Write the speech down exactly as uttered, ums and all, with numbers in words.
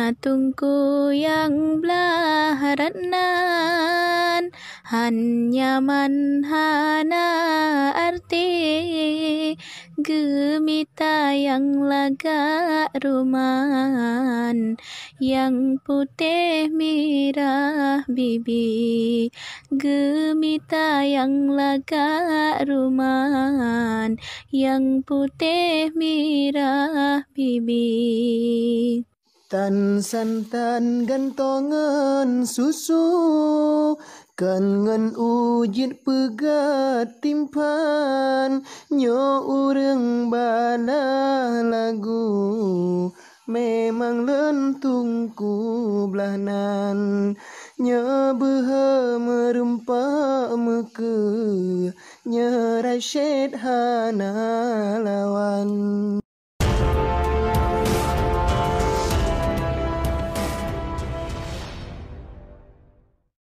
Teungku nyang blah rot nan, han nyaman hana arti, geumita nyang lagak ruman, nyang putéh mirah bibi. Geumita nyang lagak ruman, nyang putéh mirah bibi. Tan santan gantongan susu, kan ngon ujeut peugét timphan. Nyoe ureuëng balaih lagu, memang lôn teungku blah nan. Nyoe beuhe meureumpok meukeue, nyoe rasyet hana lawan.